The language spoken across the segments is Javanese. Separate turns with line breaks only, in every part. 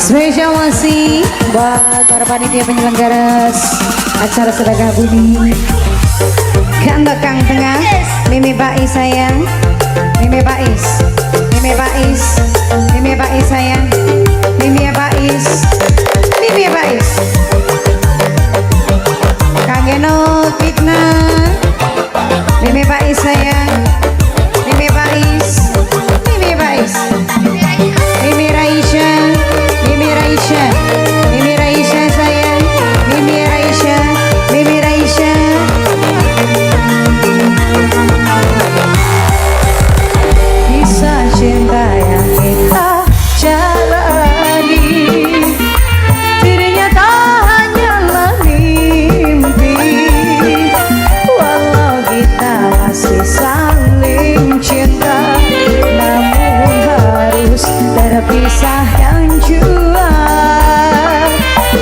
Spesial masih buat para panitia penyelenggara acara sedekah bumi. Kang Kang Tengah, Mimi Pais sayang, Mimi Pais, Mimi Pais, Mimi Pais sayang, Mimi Pais, Mimi Pais. Kang Eno Fitna, Mimi Pais sayang, Mimi Pais, Mimi Pais. Mimi Raisya, Mimi Raisya, Mimi Raisya sayang, Mimi Raisya, Mimi Raisya. Kisah cinta yang kita jalani ternyata hanyalah mimpi. Walau kita masih saling cinta, namun harus terpisahkan jua.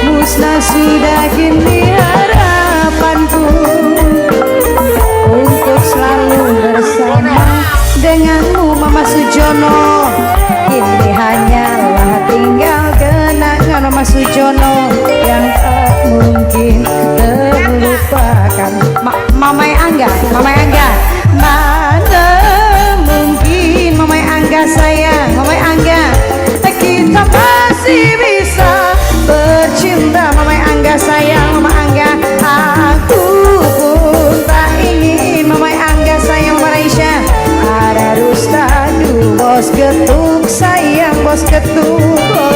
Musnah sudah kini harapanku untuk selalu bersama denganmu, Mama Sujono. Kini hanyalah tinggal kenangan Mama Sujono yang tak mungkin terlupakan. Mama Angga, Mama Angga, mana mungkin Mama Angga sayang, Mama Angga, kita masih bisa bercinta. Mama Angga sayang, Mama Angga, aku pun tak ingin Mama Angga sayang, Mama Raisya. Ada dusta, duh bos getuk sayang, bos getuk. Oh,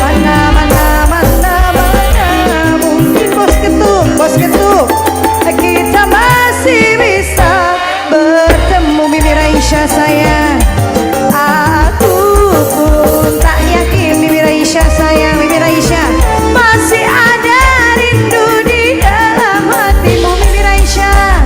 mana mana mana mana mungkin bos getuk, bos getuk, kita masih bisa bertemu. Mimi Raisya sayang, aku pun tak yakin. Mimi Raisya sayang, Mimi Raisya, masih ada rindu di dalam hatimu. Mimi Raisya,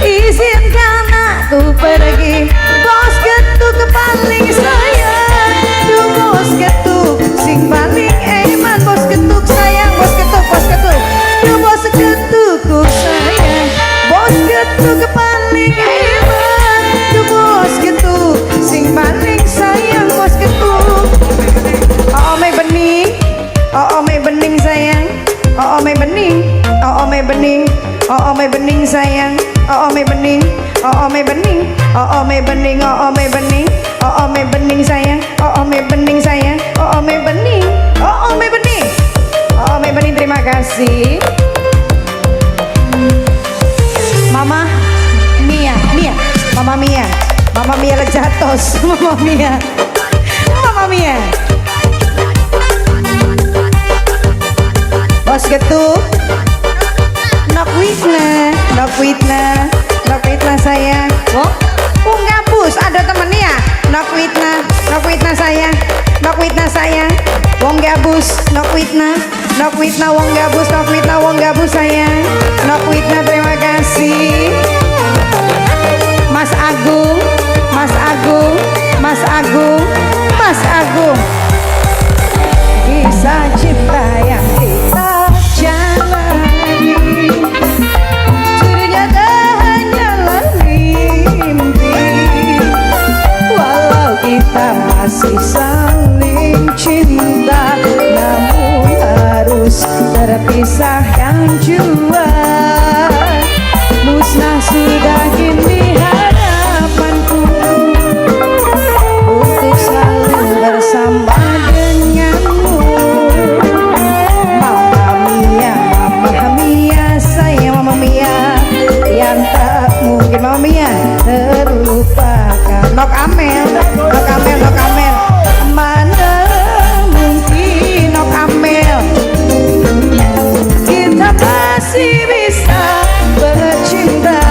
izinkan aku pergi. Bos getuk paling sayang, duh bos getuk sing paling eman. Bos getuk sayang, bos getuk, bos getuk, duh bos getukku sayang, bos getuk paling eman, duh bos getuk sing paling sayang, bos getuk. Oh, ome bening, oh ome bening sayang, oh ome bening, oh ome bening, oh ome bening sayang, oh ome bening, oh ome bening, oh ome bening, oh ome bening, oh ome bening sayang, oh ome bening sayang, oh ome bening, oh ome bening, oh ome bening. Terima kasih. Mama Mia, Mia, Mama Mia, Mama Mia lejatos, Mama Mia, Mama Mia. Bos getuk, Nok Witna, Nok Witna, Nok Witna sayang. Oh, oh gabus, ada temennya. Nok Witna, Nok Witna sayang, Nok Witna sayang. Wong gabus, Nok Witna, Nok Witna wong gabus, Nok Witna wong gabus sayang. Nok Witna terima kasih. Mas Agung, Mas Agung, Mas Agung, Mas Agung. Kisah cinta yang kita jalani ternyata hanyalah mimpi. Walau kita masih saling cinta, namun harus terpisahkan jua. Musnah sudah kini harapanku untuk selalu bersama denganmu. Mama Mia, Mama Mia sayang, Mama Mia yang tak mungkin Mama Mia terlupakan. Nok Amel, Nok Amel, Nok Amel, mana mungkin Nok Amel kita masih bisa bercinta.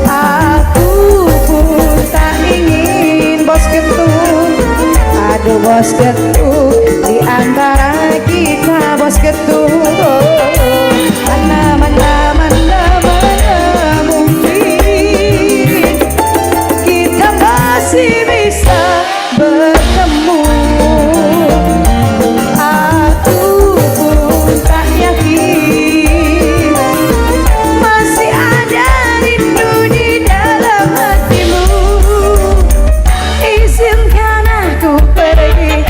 Aku pun tak ingin bos getuk, aduh bos getuk di antara kita bos getuk. Mana mana mana mana mungkin kita masih bisa bertemu. Aku pun tak yakin masih ada rindu di dalam hatimu. Izinkan aku pergi.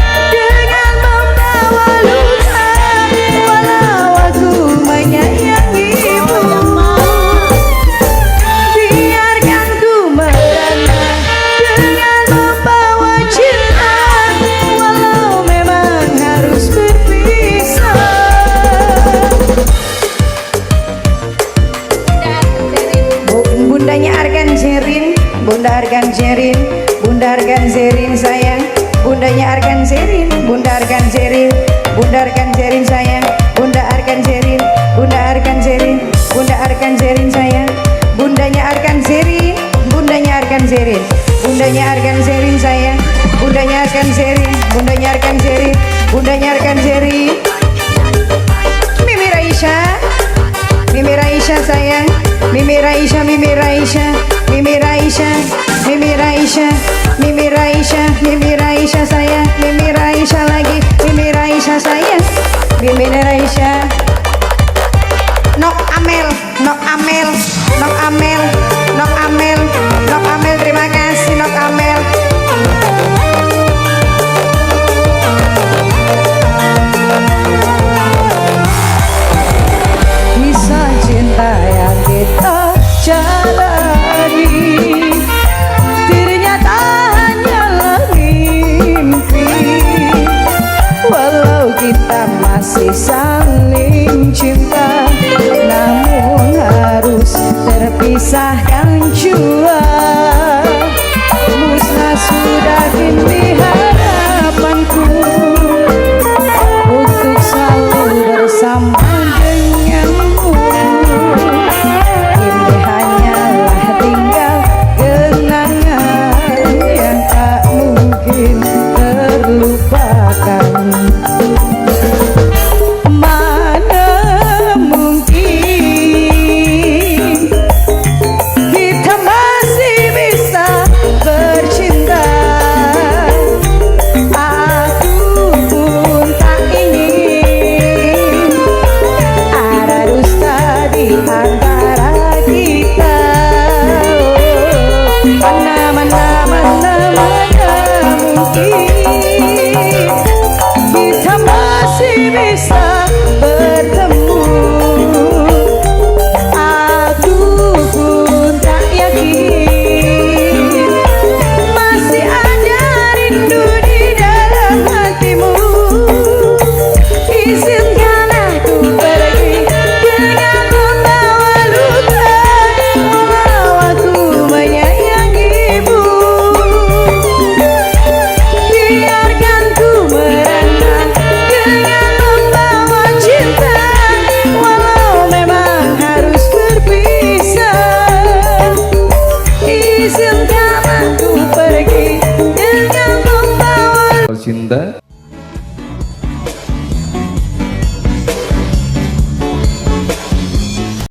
sayang, bundanya Arkan Zerin, Bunda Arkan Zerin, Bunda Arkan Zerin sayang, Bunda Arkan Zerin, Bunda Arkan Zerin, Bunda Arkan Zerin sayang, bundanya Arkan Zerin, bundanya Arkan Zerin, bundanya Arkan Zerin sayang, bundanya Arkan Zerin, bundanya Arkan Zerin, bundanya Arkan Zerin. Mimi Raisya, Mimi Raisya sayang, Mimi Raisya, Mimi Raisya, Mimi Raisya, Mimi Raisya.